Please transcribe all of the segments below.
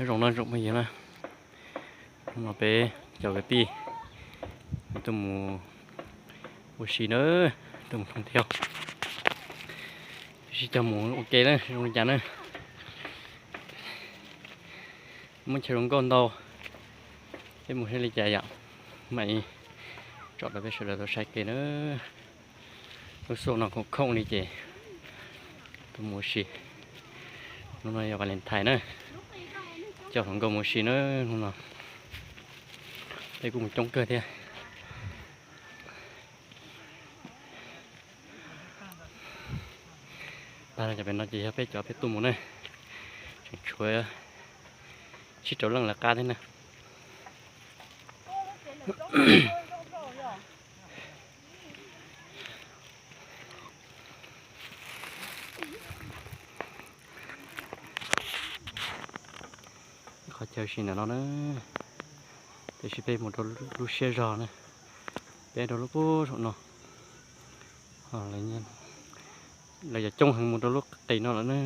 Nyob zoo no tsoom phooj ywg na, hnub no peb cov kwv tij tuaj mus ua si na, tuaj mus thoob thiab, sib cog mus ua ke na zoo li cas na. Muaj chaw zoo nkauj ntau, peb mus saib li cas yom, mam tsom rau peb sawv daws tau saib kev na. Lub xyoo no khoom khoom li ces tuaj mus ua si. Hnub no yog Valentine na, coj hluas nkauj mus ua si na hnub no. Peb kuj mus coob kawg thiab. Tag cov pem no ces yog peb cov peb tuaj mus na, tseem tshuav tsib rau leej lawv qab thiab na. Qhov chaw si ntawm no na, tiam sis peb mus rau lub siab zog na, peb rau lub pub saum no. Lawv cov coob heev mus rau lub qis no lawm na.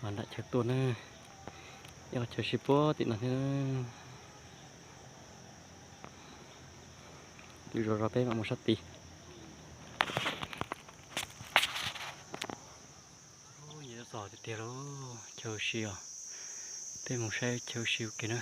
Nram chaw tuaj na, ib qhov chaw sib puag tim no thiab. Lwm zaus peb mam mus sab tid. Txog tiag tiag lawm, chaw ua si os. Peb mus saib chaw ua si ua ke na.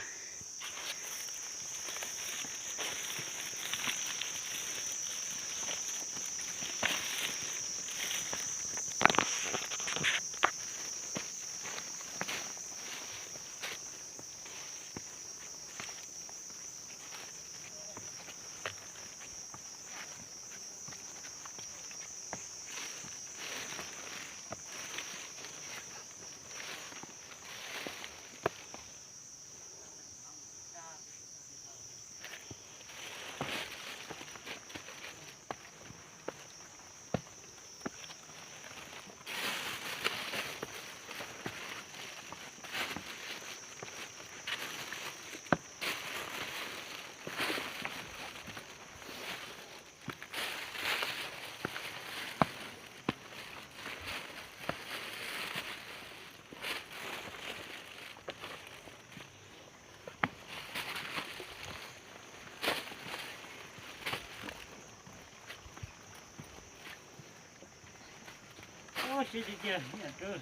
Ub, siab tiag tiag,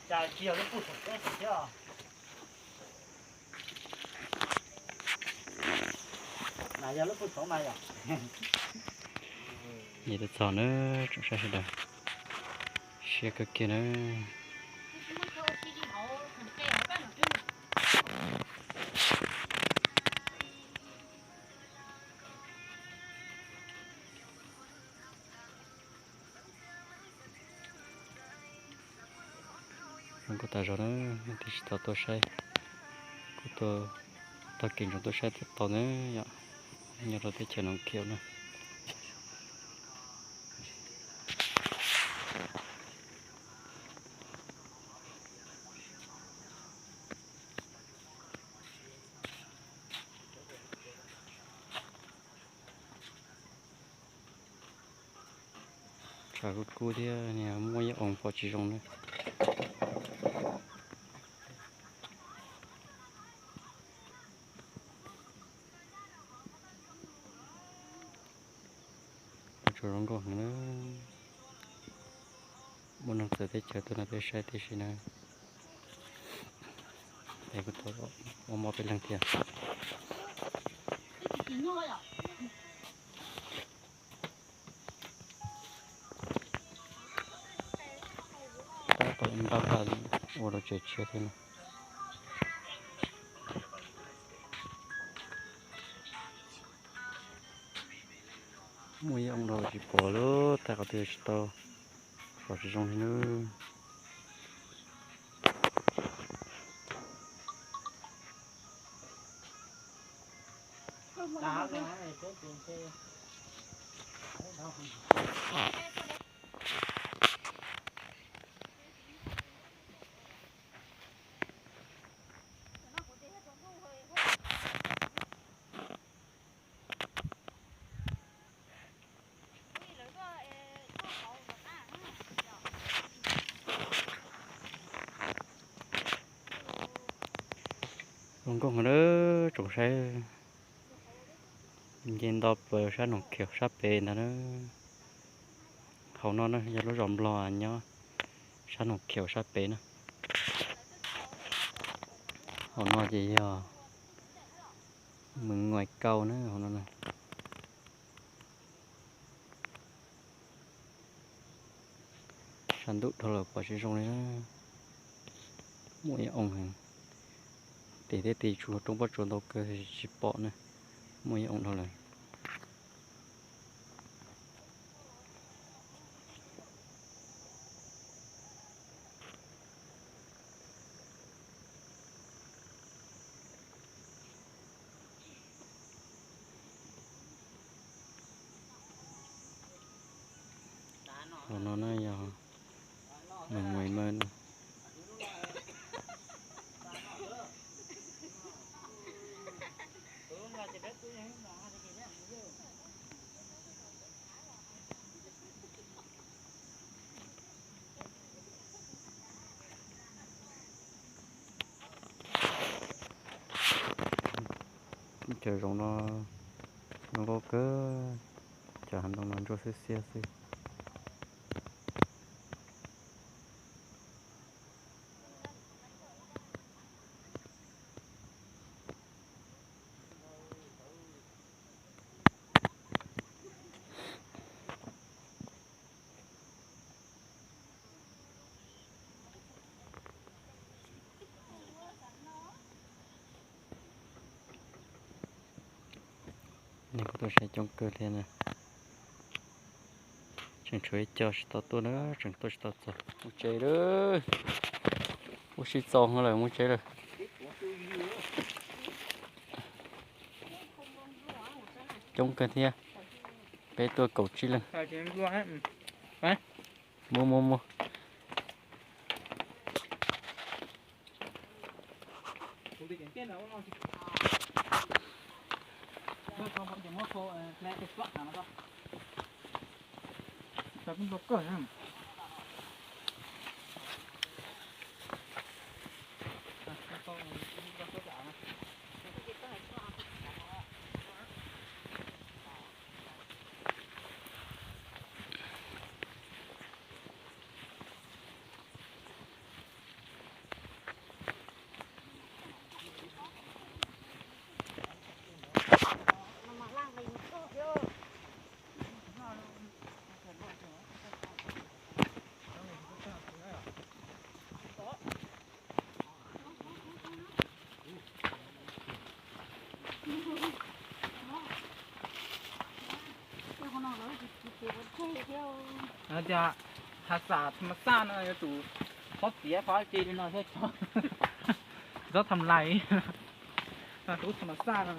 cas tsis yog lub pub saum teb thiab. Mas yog lub pub saum mas yom. Nyiam tus txog na, tsoom saib sawv daws, siab kawg kiag na. Zoo nkauj tas zog na, tus tsis tau tuaj saib, kuj tuaj tag kis ntsoov tuaj saib tau na yom, nyob rau teb chaws Noo Khiaus na. Tshav kub kub thiab, muaj ib oo pom tsis zoo na. Ua tsaug zoo nkauj heev na. Muaj neeg txawv teb chaws tuaj no peb saib tib si na. Es kuj tau ua mob peb leeg thiab. Tab tom npaj npaj ua rau tsev tshiab thiab no. Muaj ib oo dhau tsis pom lawm, thaij qhov twg tsis tau, pom tsis zoo li nawb. Zoo nkauj heev na, tsoom saib. Nce nto plaws sab Noom Khiaum sab pem ntag na. Hauv no na yog lub zos Nplog nyob sab Noom Khiaum sab pem na. Hauv no ces yog Mws Nguais Kauj na hauv no na. Sab ntuj dhau lawm pom tsis zoo li na. Muaj ib oo heev. Tes thiab tes tsuas roob pob tsuas ntau kawg tsis pom na. Muaj ib oo dhau lawm. Hauv no na yog Mws Nguais Mawj na. Cov zoov no zoo nkauj kawg, cov hav ntoo no ntsuab xiab xiab xwb. Kuv tuaj saib coob kawg thiab na. Tseem tshuav ib co tsis tau tuaj na, tseem tuaj tsis tau txog. Mus tsev lawm. Ua si txaus lawm, mus tsev lawm. Coob kawg thiab. Peb tuaj kaum tsib leeg. Mus mus mus. Tias has xas tham mas xaj no yuav tsum qhov txiav qhov tsi li no thiab tso, tsis txhob tham lais, tub tham mas xaj no.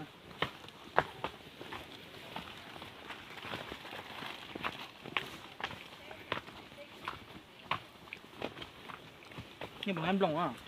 Yeej mus hais nploos.